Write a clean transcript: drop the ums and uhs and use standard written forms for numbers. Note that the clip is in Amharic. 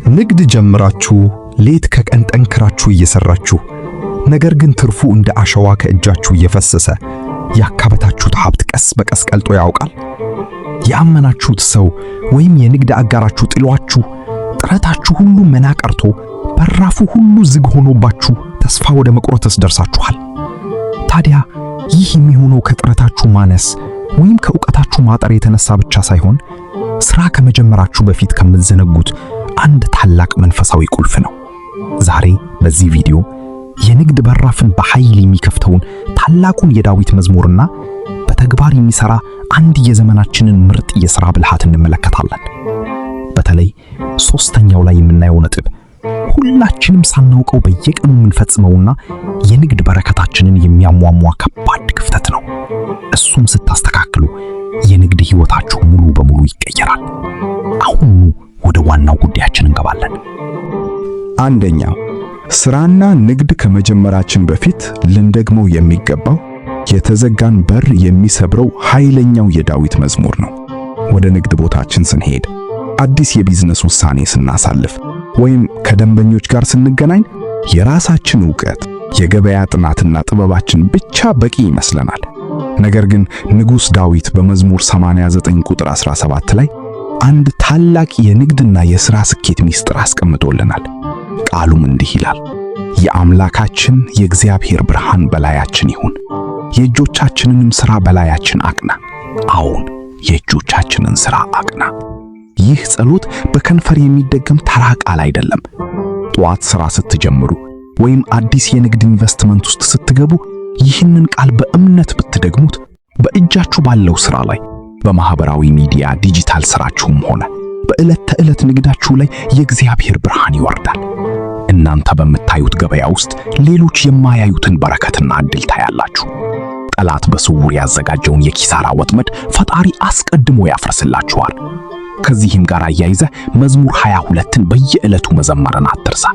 ንግድ ጀምራችሁ ሌት ከቀን ጠንክራችሁ እየሰራችሁ፣ ነገር ግን ትርፉ እንደ አሸዋ ከእጃችሁ እየፈሰሰ ያካበታችሁት ሀብት ቀስ በቀስ ቀልጦ ያውቃል? ያመናችሁት ሰው ወይም የንግድ አጋራችሁ ጥሏችሁ፣ ጥረታችሁ ሁሉ መና ቀርቶ በራፉ ሁሉ ዝግ ሆኖባችሁ ተስፋ ወደ መቁረጥስ ደርሳችኋል? ታዲያ ይህ የሚሆነው ከጥረታችሁ ማነስ ወይም ከእውቀታችሁ ማጠር የተነሳ ብቻ ሳይሆን ስራ ከመጀመራችሁ በፊት ከምትዘነጉት አንድ ታላቅ መንፈሳዊ ቁልፍ ነው። ዛሬ በዚህ ቪዲዮ የንግድ በራፍን በኃይል የሚከፍተውን ታላቁን የዳዊት መዝሙርና በተግባር የሚሰራ አንድ የዘመናችንን ምርጥ የሥራ ብልሃት እንመለከታለን። በተለይ ሶስተኛው ላይ የምናየው ነጥብ ሁላችንም ሳናውቀው በየቀኑ የምንፈጽመውና የንግድ በረከታችንን የሚያሟሟ ከባድ ክፍተት ነው። እሱም ስታስተካክሉ የንግድ ሕይወታችሁ ሙሉ በሙሉ ይቀየራል። አሁኑ ወደ ዋናው ጉዳያችን እንገባለን። አንደኛው፣ ስራና ንግድ ከመጀመራችን በፊት ልንደግመው የሚገባው የተዘጋን በር የሚሰብረው ኃይለኛው የዳዊት መዝሙር ነው። ወደ ንግድ ቦታችን ስንሄድ፣ አዲስ የቢዝነስ ውሳኔ ስናሳልፍ ወይም ከደንበኞች ጋር ስንገናኝ የራሳችን ዕውቀት፣ የገበያ ጥናትና ጥበባችን ብቻ በቂ ይመስለናል። ነገር ግን ንጉሥ ዳዊት በመዝሙር 89 ቁጥር 17 ላይ አንድ ታላቅ የንግድና የሥራ ስኬት ሚስጥር አስቀምጦልናል። ቃሉም እንዲህ ይላል፣ የአምላካችን የእግዚአብሔር ብርሃን በላያችን ይሁን፣ የእጆቻችንንም ሥራ በላያችን አቅና። አዎን፣ የእጆቻችንን ሥራ አቅና። ይህ ጸሎት በከንፈር የሚደገም ተራ ቃል አይደለም። ጠዋት ሥራ ስትጀምሩ ወይም አዲስ የንግድ ኢንቨስትመንት ውስጥ ስትገቡ ይህንን ቃል በእምነት ብትደግሙት በእጃችሁ ባለው ሥራ ላይ፣ በማህበራዊ ሚዲያ ዲጂታል ሥራችሁም ሆነ በዕለት ተዕለት ንግዳችሁ ላይ የእግዚአብሔር ብርሃን ይወርዳል። እናንተ በምታዩት ገበያ ውስጥ ሌሎች የማያዩትን በረከትና ዕድል ታያላችሁ። ጠላት በስውር ያዘጋጀውን የኪሳራ ወጥመድ ፈጣሪ አስቀድሞ ያፈርስላችኋል። ከዚህም ጋር አያይዘህ መዝሙር 22ን በየዕለቱ መዘመርን አትርሳ።